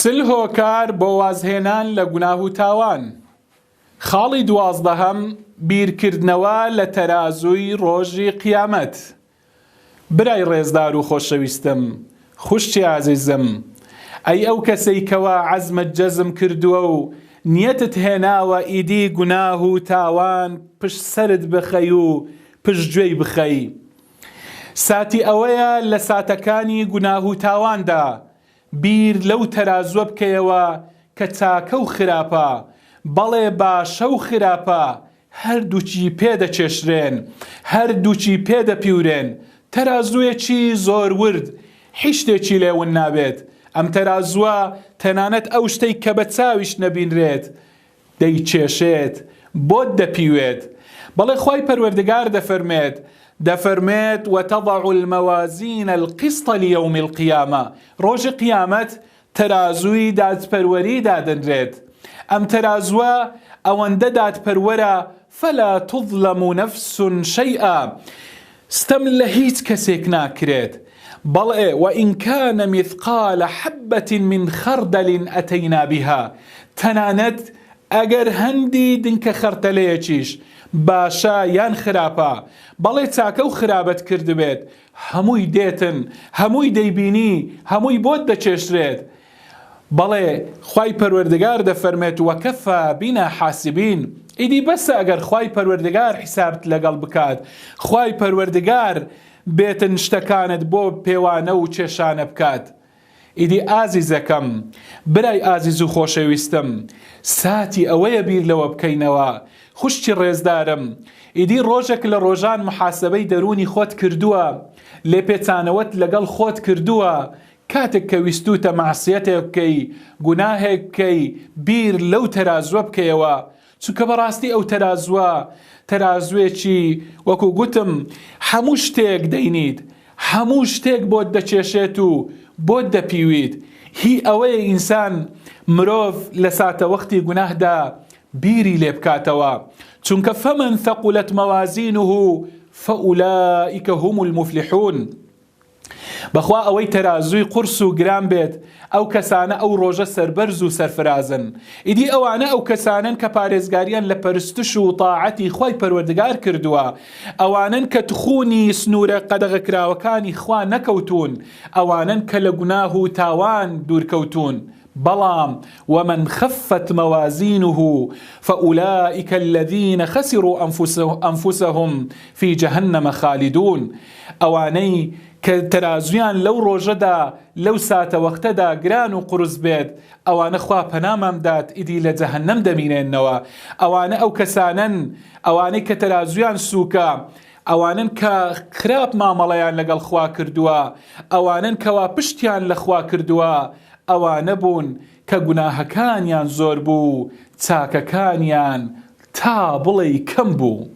چل هۆکار بۆ وازهێنان لە گوناه و تاوان. خاڵی دوازدەهەم، بیرکردنەوە لە تەرازووی ڕۆژی قیامەت. برای ڕێزدار و خۆشەویستم، خوشکی ئازیزم، ئەی ئەو کەسەی کەوا عەزمت جەزم کردووە و نیەتت هێناوە ئیدی گوناه و تاوان پشت سەرت بخەی و پشت گوێی بخەی، ساتی ئەوەیە لە ساتەکانی گوناه و تاواندا بیر لەو تەرازووە بکەیەوە کە چاکە و خراپە، بەڵێ باشە و خراپە هەردووکی پێ دەکێشرێن، هەردووکی پێ دەپیورێن، تەرازوویەکی زۆر ورد، هیچ شتێکی لێ ون نابێت، ئەم تەرازووە تەنانەت ئەو شتەی کە بە چاویش نەبینرێت دەیکێشێت، بۆت دەپیوێت. بەڵێ خوای پەروەردگار دەفەرموێت، دەفەرموێت، وتضع الموازین القسط لیوم القیامە، ڕۆژی قیامەت تەرازووی دادپەروەری دادەنرێت، ئەم تەرازووە ئەوەندە دادپەروەرە، فلا تظلم نفس شیئا، ستەم لە هیچ کەسێک ناکرێت، بەڵێ، وان کان مثقال حبة من خردل اتینا بها، تەنانەت ئەگەر هەندی دنکە خەرتەلەیەکیش، باشە یان خراپە، بەڵێ چاکە و خرابەت کردبێت، هەمووی دێتن، هەمووی دەیبینی، هەمووی بۆت دەکێشرێت. بەڵێ، خوای پەروەردگار دەفەرمێت، وکفی بنا حاسبین، ئیدی بەسە ئەگەر خوای پەروەردگار حیسابت لەگەڵ بکات، خوای پەروەردگار بێتن شتەکانت بۆ پێوانە و کێشانە بکات. ئیدی ئازیزەکەم، برای ئازیز و خۆشەویستم، ساتی ئەوەیە بیر لەوە بکەینەوە، خوشکی ڕێزدارم، ئیدی ڕۆژێک لە ڕۆژان موحاسەبەی دەروونی خۆت کردووە، لێپێچانەوەت لەگەڵ خۆت کردووە، کاتێک کە ویستووتە مەعسیەتێک بکەی، گوناهێک بکەی، بیر لەو تەرازووە بکەیەوە، چونکە بەڕاستی ئەو تەرازووە تەرازووێکی وەکو گوتم هەموو شتێک دەینیت، هەموو شتێک بۆت دەکێشێت و بۆت دەپیویت، هی ئەوەیە ئینسان مرۆڤ لە ساتەوەختی گوناهدا بیری لێ بکاتەوە، چونکە فمن ثقلت موازینه فاولئک هم المفلحون. بەخوا ئەوەی تەرازووی قورس و گران بێت ئەو کەسانە ئەو ڕۆژە سەربەرز و سەرفرازن ئیدی ئەوانە ئەو کەسانەن کە پارێزگاریان لە پەرستش و تاعەتی خوای پەروەردگار کردووە ئەوانەن کە تخونی سنوورە قەدەغەکراوەکانی خوا نەکەوتوون ئەوانەن کە لە گوناه و تاوان دوورکەوتوون بەڵام، ومن خفت موازینه فاولئک الذین خسروا انفسهم فی جهنم خالدون، ئەوانەی کە تەرازویان لەو ڕۆژەدا لەو ساتەوەختەدا گران و قورس بێت ئەوانە خوا پەنامان بدات ئیدی لە جەهەنەم دەمینێنەوە، ئەوانە ئەو کەسانەن ئەوانەی کە تەرازویان سوکە ئەوانەن کە خراپ مامەڵەیان لەگەڵ خوا کردووە، ئەوانەن کەوا پشتیان لە خوا کردووە، ئەوانە بوون کە گوناهەکانیان زۆر بوو و چاکەکانیان تا بڵێی کەم بوو.